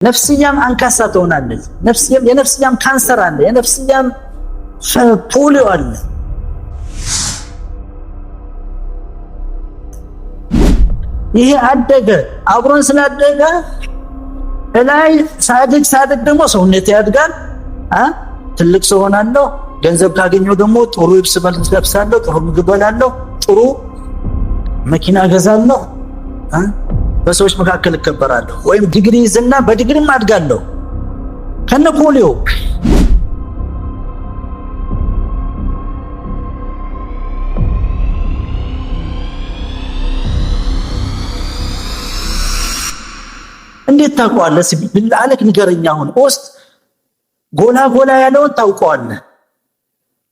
ነፍስያም አንካሳ ትሆናለች። የነፍስያም ካንሰር አለ፣ የነፍስያም ፖሊዮ አለ። ይሄ አደገ አብሮን ስላደገ እላይ ሳድግ ሳድግ ደግሞ ሰውነት ያድጋል። ትልቅ ሰው ሆናለሁ። ገንዘብ ካገኘው ደግሞ ጥሩ ልብስ ለብሳለሁ፣ ጥሩ ምግብ በላለሁ፣ ጥሩ መኪና ገዛለሁ፣ በሰዎች መካከል እከበራለሁ። ወይም ዲግሪ ይዝና በዲግሪም አድጋለሁ ከነ ፖሊዮ። እንዴት ታውቀዋለህ? بالله ንገረኝ። አሁን ውስጥ ጎላ ጎላ ያለውን ታውቀዋለህ።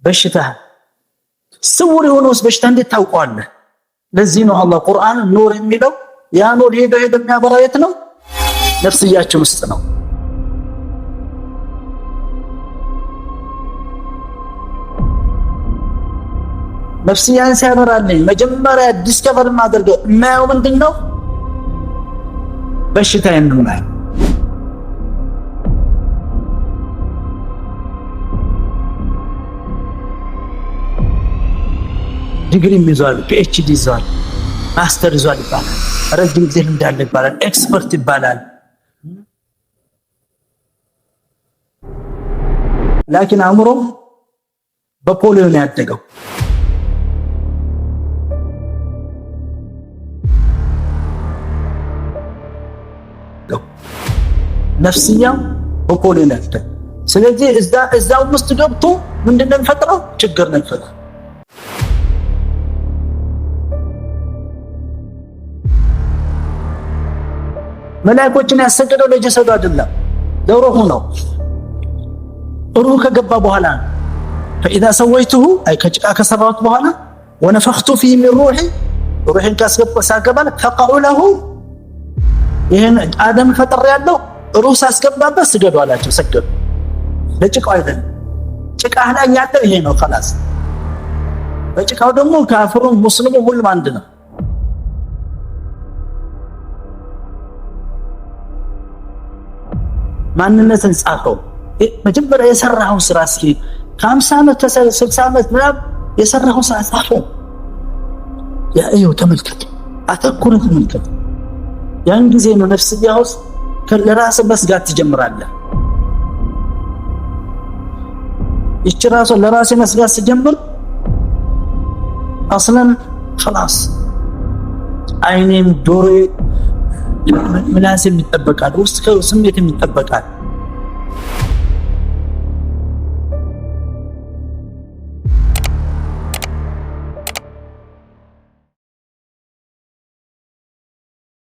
በሽታ ስውር የሆነውስ በሽታ እንዴት ታውቀዋለህ? ለዚህ ነው አላህ ቁርአን ኑር የሚለው። ያ ኑር ሄዶ ሄዶ የሚያበራው የት ነው? ነፍስያችን ውስጥ ነው። ነፍስያን ሲያበራልኝ መጀመሪያ discover የማደርገው የማየው ምንድን ነው? በሽታዬን ነው የማየው። ዲግሪም ይዟል፣ PhD ይዟል፣ master ይዟል ይባላል። ረጅም ጊዜ ልምድ አለ ይባላል። Expert ይባላል። لكن አእምሮ በፖሊዮ ነው ያደገው። ነፍስያው በፖሊዮ ነው ያደገው። ስለዚህ እዛው ውስጥ ገብቶ ምንድን ነው የሚፈጥረው? ችግር ነው የሚፈጥረው። መላእክቶችን ያሰገደው ለጀሰዱ አይደለም፣ ለሩሁ ነው። ሩሁ ከገባ በኋላ فإذا سويته أي ከጭቃ ከሰራሁት በኋላ ونفخت فيه من روحي ሩሒን ሳገባ فقعوا له ይህን አደም ፈጥሬ ያለው ሩህ ሳስገባበት ስገዱ አላቸው። ሰገዱ። ለጭቃው አይደለም። ጭቃህ ላይ ያለው ይሄ ነው። خلاص በጭቃው ደግሞ ካፍሩ ሙስሊሙ ሁሉም አንድ ነው። ማንነትን ጻፈው። መጀመሪያ የሰራኸውን ስራ እስኪ ከ50 ዓመት ከ60 ዓመት ምናምን የሰራኸውን ስራ ጻፈው። ያ እዩ፣ ተመልከት፣ አተኩረ ተመልከት። ያን ጊዜ ነው ነፍስያ ውስጥ ለራስህ መስጋት ትጀምራለህ። ይቺ ራሷ ለራሴ መስጋት ስጀምር አስለን خلاص አይኔም ጆሮዬ ምላሴም ይጠበቃል፣ ውስጥ ስሜትም ይጠበቃል።